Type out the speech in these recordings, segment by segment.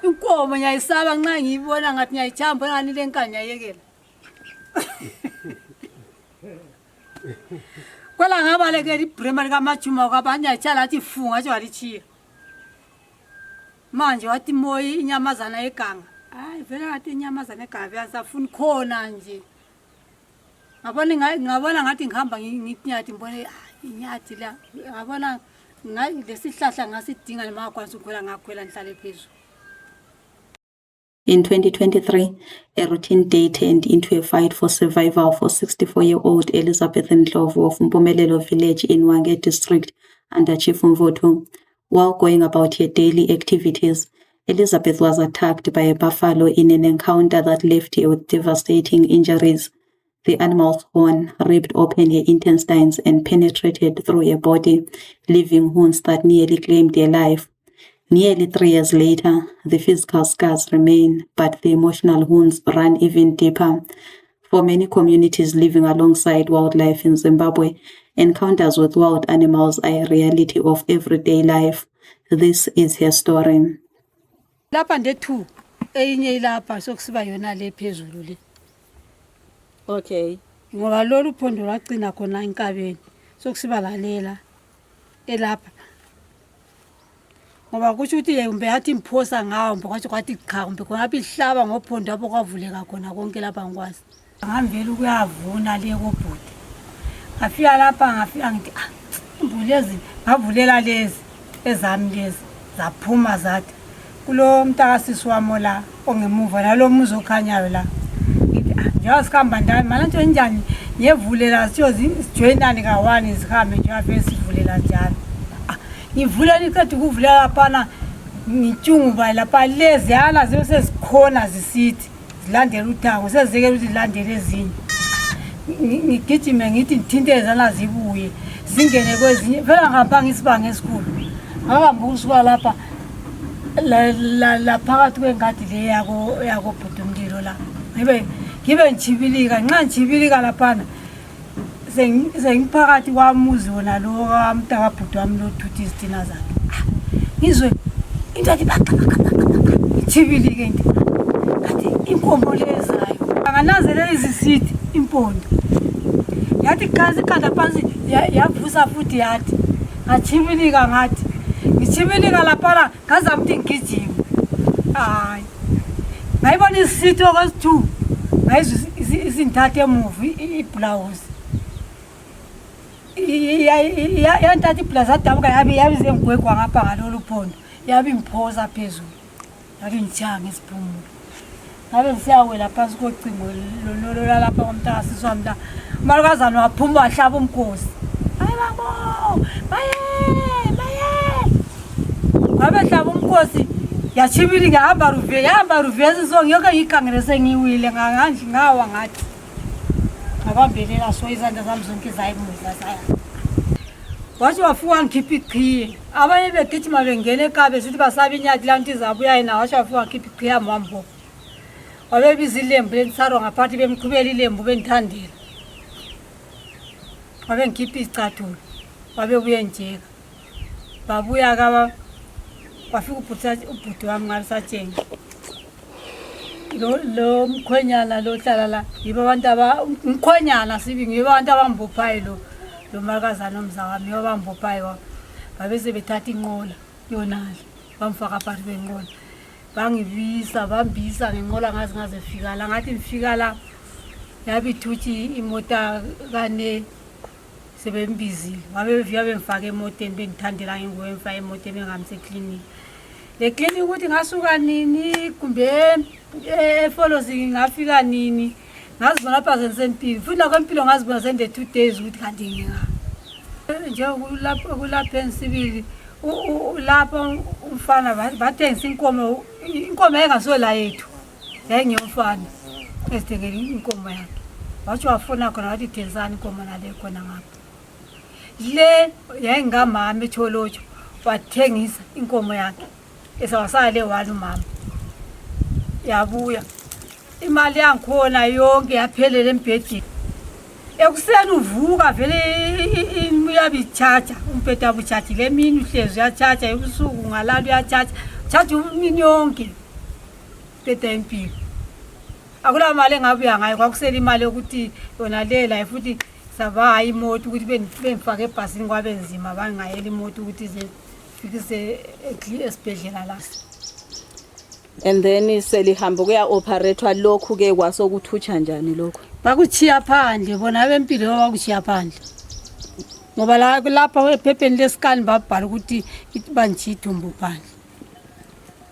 inkomo ngiyayisaba nxa ngiyibona ngathi ngiyayijamba ngani lenkani ngiyayekela kwala ngabalekela ibremani kamajuma kwabanye ayitshala athi funga nje walichiya manje wathi moyi inyamazana eganga hayi vele ngathi inyamazana eganga yasafuna khona nje ngabona ngathi ngihamba ngitnyathi ngibone inyathi la ngabona lesihlahla ngasidinga lemakwanisa ukukhwela ngakhwela ngihlale phezulu. In 2023, a routine day turned into a fight for survival for 64-year-old Elizabeth Ndlovu of Mpumelelo village in Hwange district under Chief Mvuthu. While going about her daily activities, Elizabeth was attacked by a buffalo in an encounter that left her with devastating injuries. The animal's horn ripped open her intestines and penetrated through her body, leaving wounds that nearly claimed her life. Nearly 3 years later, the physical scars remain, but the emotional wounds run even deeper. For many communities living alongside wildlife in Zimbabwe, encounters with wild animals are a reality of everyday life. This is her story. Lapha ndethu eyinye ilapha sokusiba yona le phezulu le. Okay. Ngoba lolu phondo lwagcina khona inkabeni sokusiba lalela elapha. Ngoba kusho ukuthi yembe yathi imphosa ngawo mbe kwathi cha kumbe khona ihlaba ngophondo apho kwavuleka khona konke lapha ngikwazi. Ngambela ukuyavuna le kobhuti. Ngafika lapha ngafika ngithi imbulezi ngavulela lezi ezami lezi zaphuma zathi kulo mntakasisi wami la ongemuva nalo muzi okhanyayo la. Njengoba sikhamba ndani mana nje njani ngiyevulela sijoyinani ka1 sihambe nje afike sivulela njalo. Ngivula nikade kuvulela lapha ngitshunguba lapha lezi yana zibe sesikhona zisithi zilandela uthango sezekela ukuthi zilandele ezinye. Ngigijime ngithi ngithintezana zibuye zingene kwezinye phela ngapha ngisibanga esikhulu. Ngahamba ukusuka lapha la phakathi kwengadi le yako bhutumlilo la. Ngibe ngichibilika nxa ngichibilika lapha sengiphakathi kwamuzi wona lo kamntaka bhuti wami lo thuthi izithina zakhe. Ngizwe into ethi ichibilike into ngathi inkomo lezayo anganazelela izisithi impondo yathi kazi ikhanda phansi yavusa futhi yathi ngachibilika ngathi ngichibilika lapha ngazama ukuthi ngigijime hayi ngayibona isisithi okwesi2 ngayizwe isinthathe emuva iblouse yantathi iblouse adabuka yabize ngigwegwa ngapha ngalolu phondo yabi imphosa phezulu yabi ngithanga isiphumulo ngabe siyawela phansi kocingo lo lapha komntakasisi wami la umalukazana waphuma wahlaba umkhosi hayi babo maye ngabe hlaba umkhosi yachibili ngahamba ruvesi so ngiyoke ngikhangele sengiwile ngawa ngathi ngabambelela so izandla zami zonke zayimudla saya wathi wafuka ngikhipha iqhiye abanye begijima bengene ekabe sithi basaba inyathi lanti zabuya yena wathi wafuka ngikhipha iqhiye amambo wabebiza ilembu lentsaro ngaphathi bemqhubela ilembu benthandela wabe ngikhipha izicathulo wabebuye njeka babuya kaba wafika ubhuti wami ngalisatshenge lo mkhwenyana lo hlala la yibo abantu umkhwenyana sibi ngibo abantu abambophayo lo malukazana omzawami abambophayo babese bethatha inqola yonale bamfaka phakathi kwenqola bambisa ngenqola ngaze fika la ngathi ngifika la yabithuthi imota kane sebembizile wabevika bemfaka emoteni bengithandela nginguwe emfaka emoteni bengamse clinic le clinic ukuthi ngasuka nini kumbe efollows ngafika nini ngazibona lapha sensempilo futhi la kwempilo ngazibona sende 2 days ukuthi kanti nginga nje kulapha ensibili lapha umfana bathengisa inkomo engasola yethu yayingiyomfana esithengele inkomo yakhe wathi wafuna khona wathi tenzani inkomo nale khona ngapha le yayingamama etholotsho wathengisa inkomo yakhe esawasale wali umama yabuya imali yangikhona yonke yaphelela embhedeni ekuseni uvuka vele uyabichacha umphethe abuchathi le mini uhlezi uyachacha ebusuku ngalalo uyachacha chacha imini yonke siqeda impilo akula mali engabuya ngayo kwakusela imali yokuthi yona le la futhi saba hayi imoto ukuthi bengifake ebhasini kwabenzima bangayela imoto ukuthi ize fikise esibhedlela la. And then selihamba kuya operator lokhu ke kwasokuthutsha njani lokho? Bakuchiya phandle bona bempilo bakuchiya phandle. Ngoba lapha ephepheni lesikani babhala ukuthi banjiya idumbu phandle.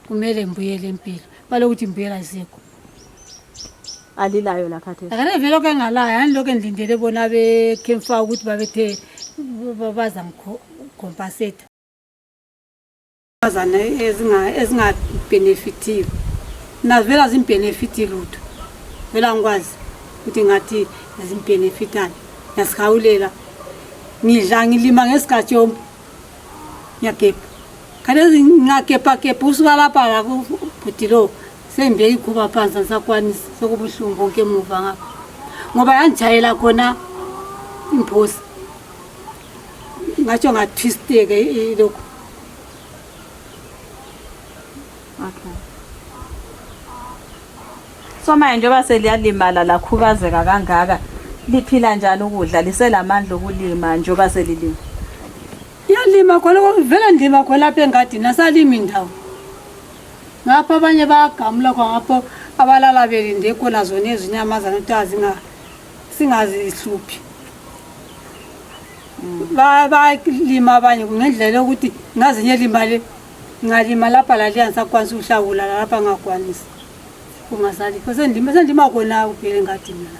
Kumele mbuyele empilo. Balokuthi mbuyela isekho. Alilayo la khathesi. Akane vele okengalayo aniloko endlindele bona bekemfa ukuthi babethe baza mcompensate. Bazana ezinga benefitiwe. Navela zimbenefiti lutho. Vela ngikwazi ukuthi ngathi zimbenefitani. Yasikhawulela. Ngidla ngilima ngesikhathi yombi. Ngiyagepa. Kanezi ngagepa usuka lapha la kubhutilo. Sembe ikhuba phansi sakwanisa sokubuhlungu konke emuva ngapha. Ngoba yanjayela khona imphosi. Ngatsho ngathwisteke lokho. Okay. So manje njengoba seliyalimala lakhubazeka kangaka liphila njani ukudla liselamandla okulima njengoba selilima? Yalima khona vele ndima khona lapha engadini nasalima indawo. Ngapha abanye bayagamula kwangapho abalala belinde khona zona ezinyamazana utazi singazihluphi. Balima abanye ngendlela ukuthi ngazinye limali ngalima lapha la liyansakwanisa uhlawula lapha ngakwanisa. Kungasali. Sendima khona kuphela engadini la.